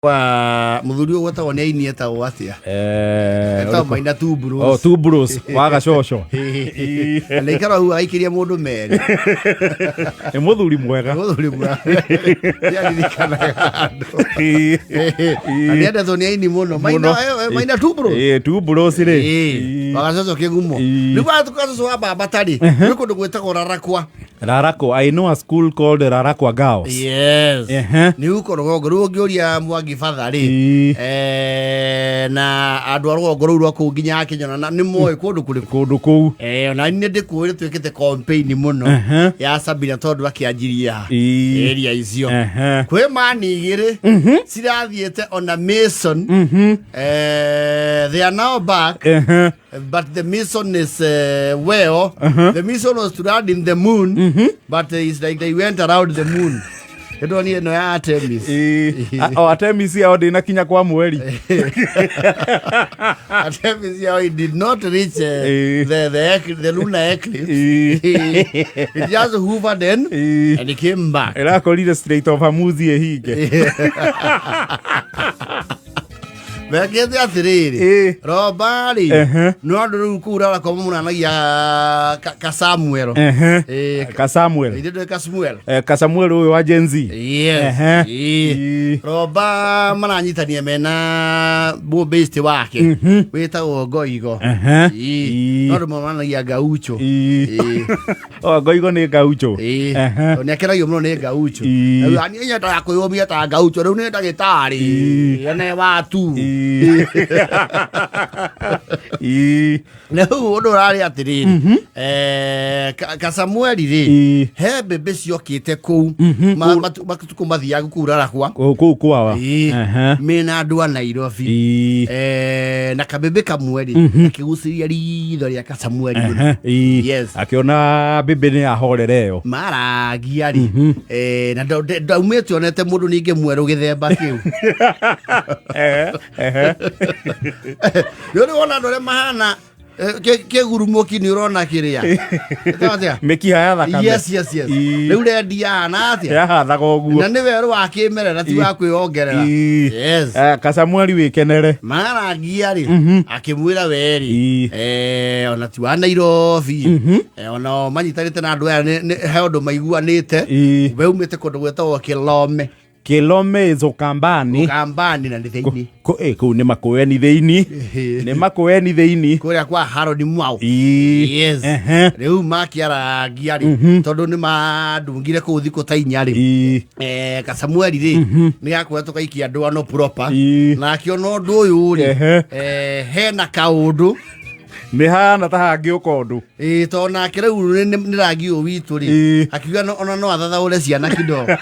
Wa muthuri ũyũ gwetagwo nĩ aini etagwo atĩa? Etagwo Maina Two Bros. Oh, Two Bros wa gacoco. Na ikara hau agaikĩria mũndũ merĩ. Nĩ mũthuri mwega. Mũthuri mwega. Nĩaririkanaga andũ. Na nĩendetwo nĩ aini mũno. Maina Maina Two Bros. Two Bros rĩ. Wa gacoco kĩgumo. Rĩu gacoco wa baba tarĩ nĩ kũndũ gwĩtagwo Rarakwa. Rarakwa. I know a school called Rarakwa Girls. Yes. Ehe. Nĩ huko rũgongo rĩu ũngĩũria Mwangi Batha rĩ, na andũ a rũgongo rũu rwa kũu nginya Kĩnyona na nĩ moĩ kũndũ kũrĩkũ. Kũndũ kũu. Ona nĩ ndĩkũĩ nĩ twĩkĩte campaign mũno ya Sabina tondũ akĩanjirie haha area icio. Kwĩ mani igĩrĩ cirathiĩte ona Mason. They are now back. But the mission is well. The mission was to land in the moon, but it's like they went around the moon. Ndonire ĩno ya Artemis. O Artemis yao ndĩnakinya kwa mweri. Artemis yao it did not reach the lunar eclipse. It just hovered in and it came back. Ĩrakorire Strait of Hormuz ĩhinge. Mekĩte atĩrĩrĩ, romba-rĩ, no andũ rĩu kũu rarakwa mũnanagia ka Samuel. Ka Samuel. Ithuĩ ndũĩ ka Samuel. Ka Samuel ũyũ wa Gen Z. Yes. Romba maranyitania mena mũbĩsti wake wĩtagwo Ngoigo. No andũ monanagia Gaucho. Oh, Ngoigo nĩ Gaucho. Tondũ nĩakenagio mũno nĩ Gaucho. Rĩu niĩ nyendaga kwĩyũmia ta Gaucho, rĩu nĩ ndagĩtarĩ. Ene watu. Rĩu ũndũ ũrarĩ atĩrĩrĩ, Kasamueli rĩ, he mbĩmbĩ ciokĩte kũu matukũ mathiaga kũu Rarakwa. Kũu kwawa. Mena andũ a Nairobi. Na kabĩmbĩ kamwe rĩ, gakĩgucĩrĩria ritho rĩa Kasamueli mũno. Yes. Akĩona mbĩmbĩ nĩ yahorera ĩyo. Maragia rĩ, na ndaumĩte onete mũndũ ningĩ mwerũ gĩthemba kĩu. Ehe. Nĩ ũrĩ wona andũ arĩa mahana kĩgurumũki nĩ ũrona kĩrĩa? Ĩtagwo atĩa? Mĩkiha ya thakame. Yes. Rĩu rendi yahana atĩa? Yahathaga ũguo. Na nĩ werũ wa kĩmerera ti wa kwĩongerera. Yes. Kasamueli wĩkenere. Maragia rĩ, akĩmwĩra werĩ, ona ti wa Nairobi. Ona o manyitanĩte na andũ aya he ũndũ maiguanĩte. We umĩte kũndũ gwĩtagwo Kĩlome. Kĩlome is Ukambani. Ukambani na nĩ thĩinĩ. Kũu nĩ Makũeni thĩinĩ. Nĩ Makũeni thĩinĩ. Kũrĩa kwa Harold Mwau. Yes. Rĩu makĩarangia rĩ, tondũ nĩ mandungire kũu thikũ ta inya rĩ. Kasamueli rĩ, nĩ gakoretwo gaikia ndwano proper. Na akĩona ũndũ ũyũ rĩ, hena kaũndũ. Nĩ hana ta hangĩũka ũndũ. Ĩĩ, tondũ nake rĩu nĩ rangi ũyũ witũ rĩ, akiuga ona no athathaũre ciana kidogo.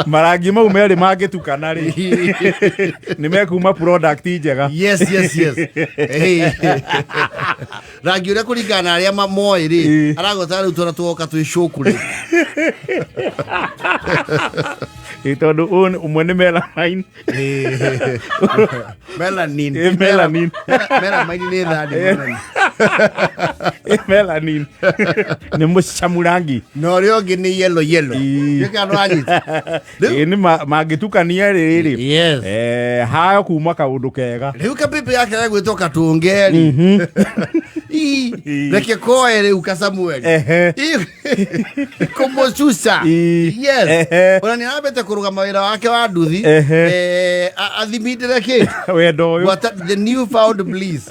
Marangi mau merĩ mangĩtukana rĩ, nĩ mekuma product njega. Yes. Rangi ũrĩa kũringana na arĩa moĩ rĩ, aragweta rĩu twana tuoka twĩ cũkũ rĩ. Ĩĩ, tondũ ũyũ ũmwe nĩ melamine. Melanin. Melanin. Melamine nĩ thani mũnene. Melanin. Nĩ mũcamu rangi. Na ũrĩa ũngĩ nĩ yellow yellow. Nĩ kana wanyita. Ĩĩ, nĩ mangĩtukania rĩrĩ. Yes. Hayo kuma kaũndũ kega. Rĩu kabibi yake gegwĩtwo Katũngeri. Ii, reke koe rĩu Kasamueli. Ii, kũmũcuca. Yes. Ona nĩ arambĩte kũrũgama wĩra wake wa nduthi. Athimindĩre kĩ? Wendo ũyũ. Gwata the new found bliss.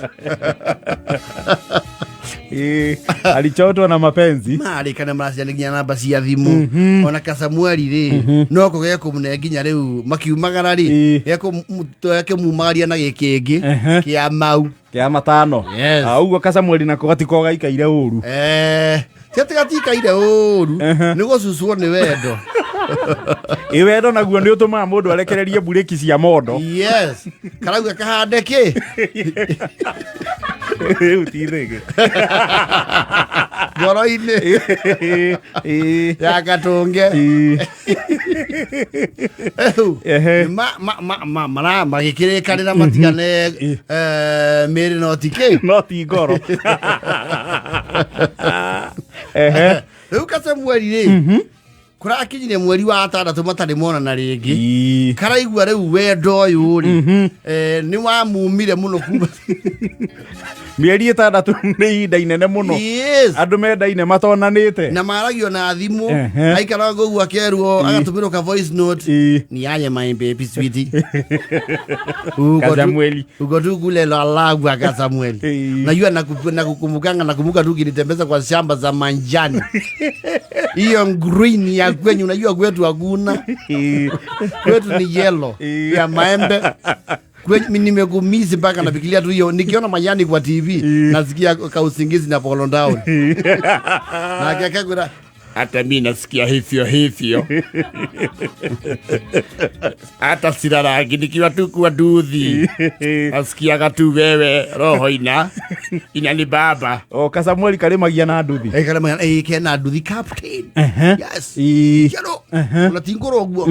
Alichotwa na mapenzi. Marĩkana maraciana nginya namba cia thimũ. Ona Kasamueli rĩ, no kũgĩe kũmũne nginya rĩu makiumagara rĩ, gekũmumagaria na gĩkĩngĩ kĩa mau. Kĩa matano. Yes. Ũguo Kasamueli nako gatiko gaikaire ũru. Ti atĩ gatikaire ũru, nĩ gũcucwo nĩ wendo. Ĩ wendo naguo nĩ ũtũmaga mũndũ arekererie mburĩki cia mondo. Yes. Karauga kahande kĩ? Rĩu ti thĩgĩ. Ngoro-inĩ. Ya Katũnge. Rĩu, magĩkĩrĩkanĩra matigane, mĩĩrĩ no ti kĩ? No ti ngoro. Rĩu Kasamueli rĩ, Kũrakinyire mweri wa atandatũ matarĩ monana rĩngĩ. Ii. Karaigua rĩu wendo ũyũ rĩ, nĩ wamumire mũno kuma. Mĩeri 6 nĩ ihinda inene mũno. Yes. Andũ mendaine matonanĩte. Na maragio na thimũ. Ehe. Aikaraga ũguo akerwo, agatũmĩrwo ka voice note. Ii. Ni aje, my baby sweetie? Uko tu- Kasamueli. Uko tu kule Lalagwa, Kasamueli. Ii. Najua nakukumbukanga, nakumbuka tu ukinitembeza kwa shamba za manjani, hiyo green ya kwenyu. Unajua kwetu hakuna. Ii. Kwetu ni yellow Ii. ya maembe. Kwenyu nimekumiss mpaka nafikiria tu hiyo. Nikiona majani kwa TV nasikia kausingizi na fall down na akakagura hata mi nasikia hivyo hivyo, hata sirarangi nikiwa tu kwa nduthi nasikiaga tu wewe roho ina inanibaba. O Kasamueli karĩmagia na nduthi. Eh, karema kena nduthi, captain. Yes. Ii. Kero ona ti ngũrũ ũguo.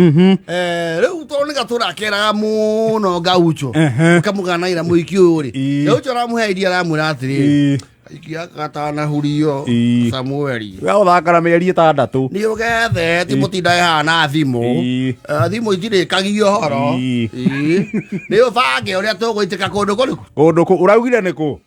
Rĩu tondũ nĩ gatũra keraga mũno gaucho kamũganaira mũiki ũyũ rĩ, Ii. gaucho aramũhe iria, aramwĩra atĩrĩrĩ, Ii. aikia gatanahurio. Ii. Samueli. We ũthakara mĩeri 6. Nĩ ũgethe ti mũtinda hana thimũ. Ii. Thimũ itirĩkagia ũhoro. Ii. Ii. Nĩ ũbange ũrĩa tũgũitĩka kũndũ kũrĩkũ. Kũndũ kũ ũraugire nĩ kũ?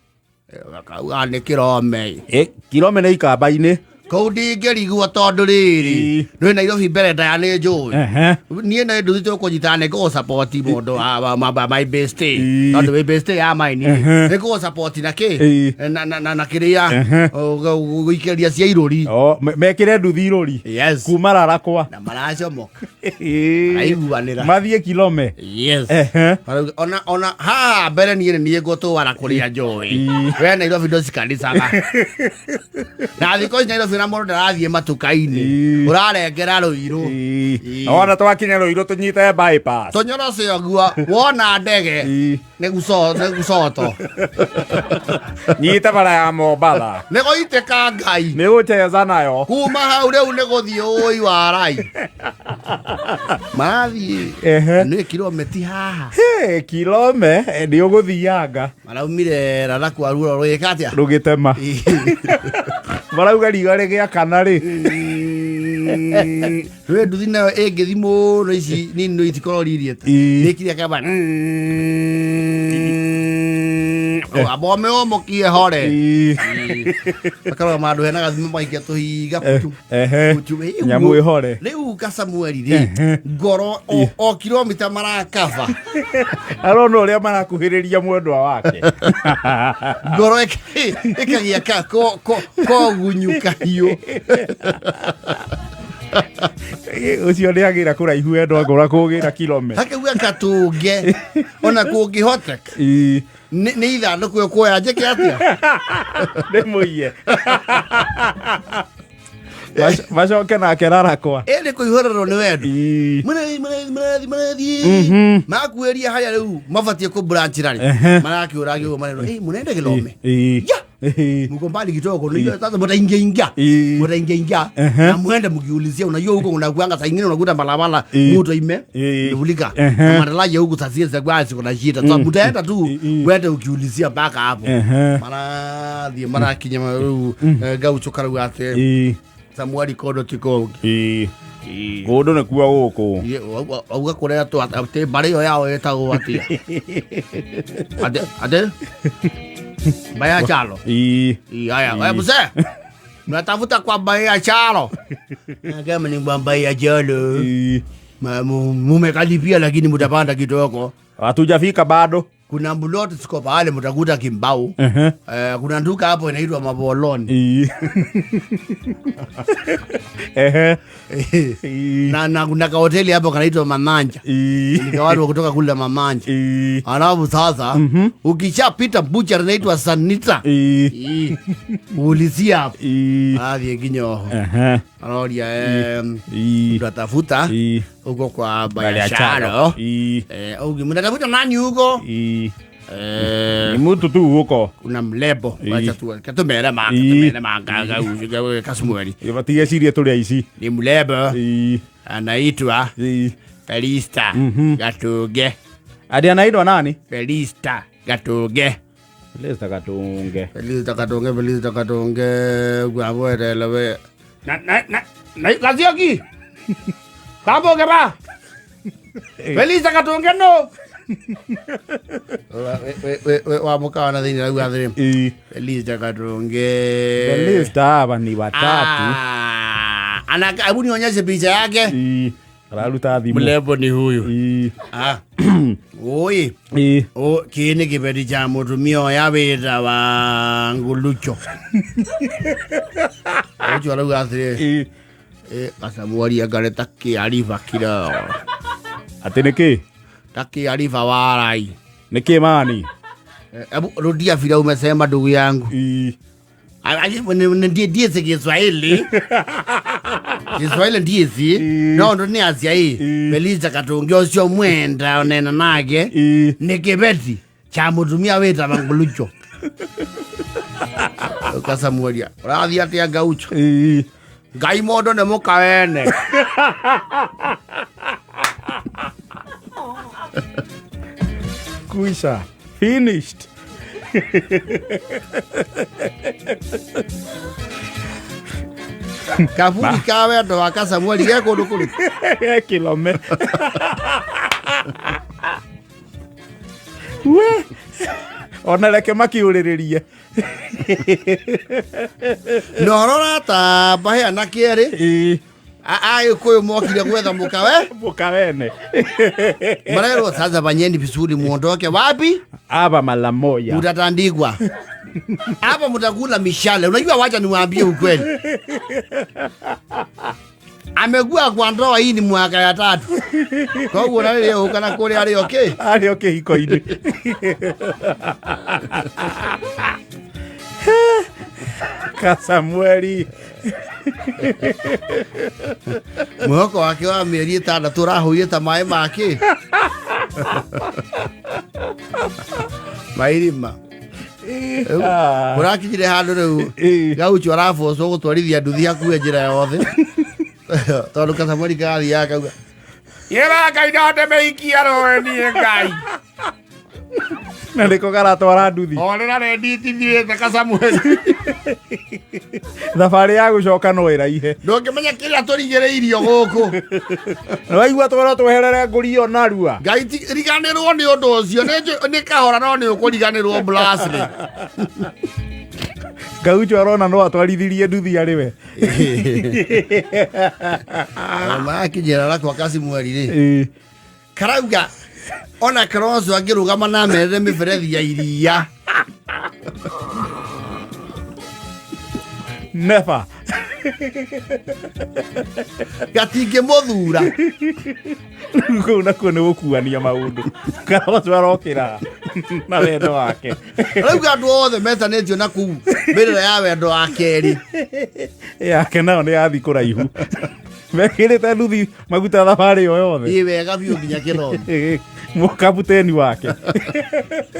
Kauga nĩ Kĩrome. Eh, Kirome nĩ ikamba-inĩ. Kũu ndingĩrigwo tondũ rĩrĩ, Ii. nĩ Nairobi mbere ndaya nĩ njũĩ. Ehe. Niĩ nĩ nduthi tũkũnyitana nĩ ngũgũsupport mũndũ wa my bestie. Ii. Tondũ wĩ bestie ya mine. Ehe. Nĩ ngũgũsupport na kĩ? Ii. Na kĩrĩa Ehe. gũikĩria cia irũri. O, mekĩre nduthi irũri. Yes. Kuma Rarakwa. Na maracomoka. Ii. Maraiguanĩra. Mathiĩ Kilome. Yes. Ehe. Ona haha mbere niĩ nĩ niĩ ngũtwara kũrĩa njũĩ. Ii. We Nairobi ndũcikanicaga. Na thikũ ici Nairobi na mũndũ ndarathiĩ matuka-inĩ. Ii. Ũrarengera Rũirũ. Ii. Ii. Ona twakinya Rũirũ tũnyite bypass. Tũnyoroce ũguo wona ndege. Ii. Nĩ gucoto. Nyite bara ya Mombatha. Nĩ gũitĩka Ngai. Nĩ gũcheza nayo. Kuma hau rĩu nĩ gũthiĩ ũi wa rai. Marathiĩ. Ehe. Nĩ Kilome ti haha. Hey, Kilome nĩ ũgũthianga. Maraumire Rarakwa ruo rwĩka atĩa? Rũgĩtema. Marauga riũa rĩgĩakana rĩ. Rä nduthi nayo ĩngĩthi mũno ici nini no itikorwo ririĩte. Ii. Nĩkiria kaba amba ũmĩũmũkie hore. Ii. Makarora mandũ hena gathimo magaikia tũhiga putu. Ehe. Putu. Rĩu- Nyamũ ĩhore. Rĩu Kasamueli rĩ, ngoro o kilomita marakaba. Arona ũrĩa marakuhĩrĩria mwendwa wake. Ngoro ĩkagĩa kogunyu kahiũ. Ũcio nĩ agĩra kũraihu wendwa ngora kũgĩra Kilome. Hakauga katũnge ona kũngĩhoteka Ii. nĩ ithandũkũ ĩkuoya njĩke atĩa? Nĩ mũiye. Macoke nake Rarakwa. Ĩndĩ kũihũrĩrwo nĩ wendo. Ii. Marathiĩ, marathiĩ, marathiĩ, marathiĩ makuĩria harĩa rĩu mabatiĩ kũbranchĩra rĩ, Ehe. marakĩũragia ũguo marerwo, "Ĩ, mũnaenda Gĩthome?" Ii. Ya. Ii. Mko mbali kidogo, unajua sasa mtaingia ingia. Ii. Mtaingia ingia Ehe. na muende mkiulizia. Unajua huko unakuanga saa ingine unakuta barabara Ii. mtu ime Ii. imevulika Ehe. na madaraja huku sasa za kwa kuna shida, so mtaenda tu Ii. wende ukiulizia mpaka hapo. Ehe. Marathiĩ marakinya rĩu, gaucho karauga atĩ Ii. Samueli kondo ti kũngĩ. Ii. Kũndũ nĩkuo gũkũ. Auga kũrĩa tu atĩ mbarĩ ĩyo yao ĩtagwo atĩa, atĩ mbarĩ ya Chalo. Ii. Ii, haya haya, mzee, mnatafuta kwa mbarĩ ya Chalo? Kama ni kwa mbarĩ ya Chalo, Ii. mumekaribia lakini mtapanda kidogo. Hatujafika bado. Kuna mloti siko pale mtakuta kimbau. Ehe. Kuna duka hapo inaitwa Maboloni. Ii. Ehe. Ii. Na kuna kahoteli hapo kanaitwa Mamanja. Ii. Ni watu wa kutoka kule Mamanja. Ii. Alafu sasa ukishapita bucha inaitwa Sanita. Ii. Ii. Ulizia hapo. Ii. Athiĩ nginya oho. Ehe. Aroria Ii. mnatafuta Ii. huko kwa Bali ya Bayacharo. Chalo. Ii. Ugi mnatafuta nani huko? Ii. Ni mtu tu huko. Kuna mlebo. Ii. Wacha tu katumere maka Ii. tumere maka Kasmueli. Batigecirie tũrĩ aici. Ni mlebo Ii. anaitwa Ii. Felista Gatunge. Adi anaitwa nani? Felista Gatunge. Felista Katunge. Felista Katunge, Felista Katunge, gwabwetele we. Na na na na Kasioki. Kamboge ba Felisa Katunge no wa mukawa na thĩinĩ rauga atĩrĩ Felisa Katunge. Felista hawa ni watatu. Ah, hebu nionyeshe picha yake. Araruta thimũ. Mlembo ni huyu. Ah. Oi. O kĩ nĩ kĩbeti cha mũtumia ũyũ wĩta wa Ngulucho. Ũcio arauga atĩrĩ, Kasamuari angare ta kĩariba kira. Atĩ nĩ kĩ? Ta kĩariba warai. Nĩ kĩ mani? Hebu rudia vile umesema ndugu yangu. Ndiye Kiswahili. Kiswahili ndiye no ndo ni acia ii Felisa Katungi ũcio mwenda onena nake nĩ kĩbeti cha mũtumia wĩtawa Ngulucho. Kasamuelia ũrathiĩ atĩa Gaucho? Ngai mũndũ nĩ mũkawene. Kuisha. Finished. Kaburi ka wendo wa Kasamueli ge kũndũ kũrĩkũ? Kilome. We. Ona reke makiũrĩrĩrie. Na ũhoro ũratamba hĩa na kĩerĩ Agĩkũyũ mokire gwetha mũkawe Mũkawene. Marerwo sasa fanyeni vizuri muondoke wapi? Aba malamoya. Mutatandikwa. Hapa mtakula mishale. Unajua, wacha niwaambie ukweli. Amekuwa kwa ndoa hii ni mwaka ya tatu. Koguo na rĩrĩa ũka na kũrĩa arĩ okay. Arĩ o kĩhiko-inĩ. Kasamueli. Mwĩhoko wake wa mĩeri 6 ũrahũire ta maĩ make. Mairima. Ũrakinyire handũ rĩu Gaucho arabocwo gũtwarithia nduthi hakuhĩ njĩra yothe. Tondũ Kasamueli karathiaga kauga Yera Ngai no ndĩmĩikia rũĩ niĩ Ngai. Na nĩko karatwara nduthi. O rĩrĩa renditithiĩte Kasamueli. Thabarĩ ya gũcoka no ĩraihe. Ndũngĩmenya kĩrĩa tũrigĩrĩirio gũkũ. Nĩwaigua twerwo tweherere ngũrio narua. Ngai ti riganĩrwo nĩ ũndũ ũcio nĩ kahora no nĩ ũkũriganĩrwo Blasly. Gaucho arona no atwarithirie nduthi arĩ we. Makinyĩra na kwa Kasamueli rĩ. Karauga ona Kalonzo angĩrũgama na merere mĩberethi ya iria. Never. Gatingĩmũthura. Kũu nakuo nĩ gũkuania maũndũ. Kalonzo arokĩra na wendo wake. Rĩu andũ othe metanĩtio na kũu mbĩrĩra ya wendo wa kerĩ. Yake nao nĩ yathi kũraihu. Mekĩrĩte nduthi maguta thabarĩ ĩyo yothe. Ĩ wega biũ nginya Kĩrombe. Mũkabuteni wake.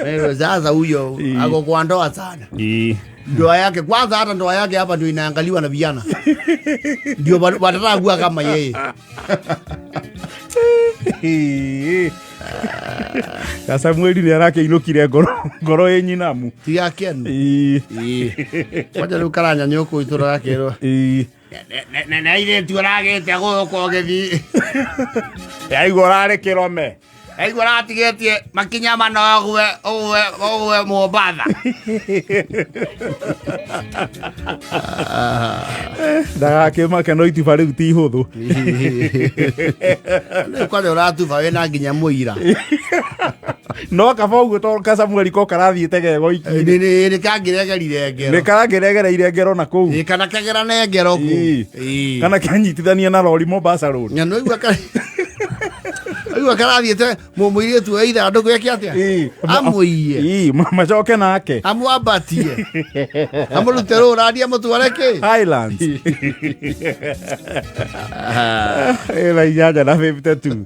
Wewe sasa huyo ako kwa ndoa sana. Ndoa yake kwanza, hata ndoa yake hapa ndio inaangaliwa na vijana. Ndio watataka kuwa kama yeye. Kasamueli nĩ arakĩinũkire ngoro ĩ nyinamu. Tiga kenu. Kwaja rĩu karanyanyũkwo itũra gakĩrwo. Na airĩtu ũragĩte gũkũ ũgĩthiĩ. Yaigua ũrarĩ kĩrome. Aigua ũratigĩtie makinya mana ũgue ũgue ũgue Mombatha. Ndagakĩmake no ituba rĩu ti ihũthũ. Rĩu kwanja ũratuba wĩna nginya mũira. No kaba ũguo tondũ Kasamueli ko karathiĩte ge goiki. Nĩ kangĩregerire ngero. Nĩ karangĩregereire ngero na kũu. Ĩ, kana kegerane ngero kũu. Ĩ. Kana kanyitithania na rori Mombasa Road. Na no igua karathiĩte mũirĩtu wa ithandũkũ eke atĩa? Amũiye. Macoke nake. Amwambatie. Amũrute rũrandi amũtware kĩ? Highlands. Ĩna 8:52.